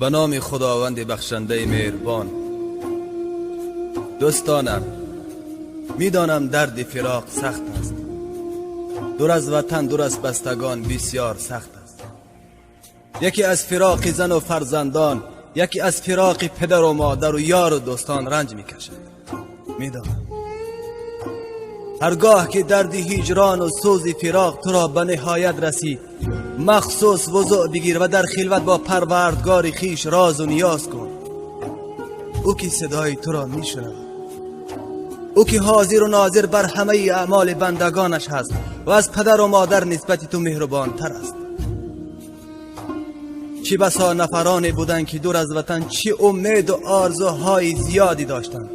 Ба номи Худованди бахшандаи меҳрубон. Дӯстонам, медонам, дарди фироқ сахт аст. Дур аз ватан, дур аз бастагон бисёр сахт аст. Яке аз фироқи зану фарзандон, яке аз фироқи падару модару ёру дӯстон ранҷ мекашад. Медонам, ҳаргоҳ ки дарди ҳиҷрону сӯзи фироқ туро ба ниҳоят расид, махсус вузӯъ бигир ва дар хилват бо Парвардгори хиш розу ниёз кун. Ӯ ки садои туро мешунавад, ӯ ки ҳозиру нозир бар ҳамаи аъмоли бандагонаш ҳаст ва аз падару модар нисбати ту меҳрубонтар аст. Чӣ басо нафароне буданд, ки дур аз ватан чӣ умеду орзуҳои зиёде доштанд,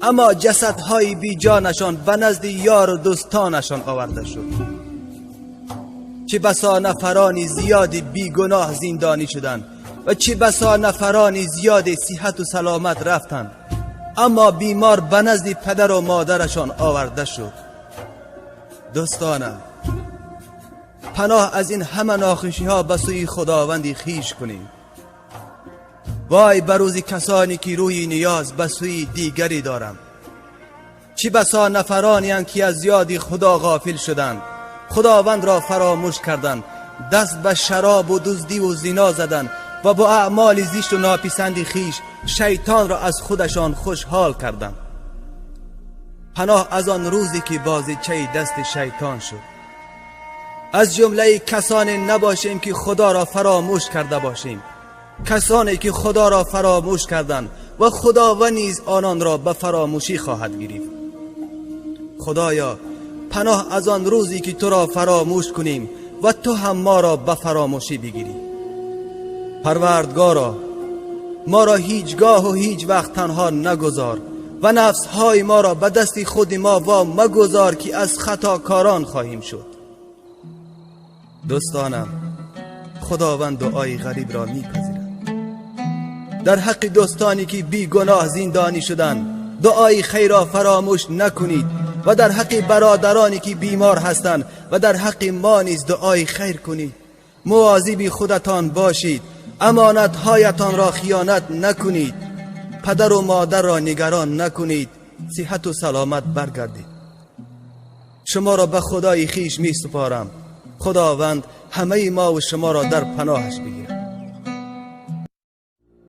аммо ҷасадҳои беҷонашон ба назди ёру дӯстонашон оварда шуд. Чӣ басо нафарони зиёди бегуноҳ зиндонӣ шуданд ва чӣ басо нафарони зиёди сиҳату саломат рафтанд, аммо бемор ба назди падару модарашон оварда шуд. Дӯстонам, паноҳ аз ин ҳама нохушиҳо ба сӯи Худованди хиш кунем. Вой ба рӯзи касоне ки рӯи ниёз ба сӯи дигаре доранд. Чӣ басо нафаронеанд, ки аз ёди Худо ғофил шуданд, Худовандро фаромӯш карданд, даст ба шаробу дуздиву зино заданд ва бо аъмоли зишту нописанди хиш шайтонро аз худашон хушҳол карданд. Паноҳ аз он рӯзе ки бозичаи дасти шайтон шуд. Аз ҷумлаи касоне набошем, ки Худоро фаромӯш карда бошем. Касоне ки Худоро фаромӯш карданд ва Худованд низ ононро ба фаромӯшӣ хоҳад гирифт. Худоё, паноҳ аз он рӯзе ки туро фаромӯш кунем ва ту ҳам моро ба фаромӯшӣ бигирӣ. Парвардгоро, моро ҳеҷ гоҳу ҳеҷ вақт танҳо нагузор ва нафсҳои моро ба дасти худи мо во магузор, ки аз хатокорон хоҳем шуд. Дӯстонам, Худованд дуои ғарибро мепазирад. Дар ҳаққи дӯстоне ки бегуноҳ зиндонӣ шуданд, дуои хайрро фаромӯш накунед ва дар ҳаққи бародароне ки бемор ҳастанд ва дар ҳаққи мо низ дуои хайр кунед. Мувозиби худатон бошед, амонатҳоятонро хиёнат накунед, падару модарро нигарон накунед. Сиҳату саломат баргардед. Шуморо ба Худои хиш месупорам. Худованд ҳамаи мову шуморо дар паноҳаш бигирад.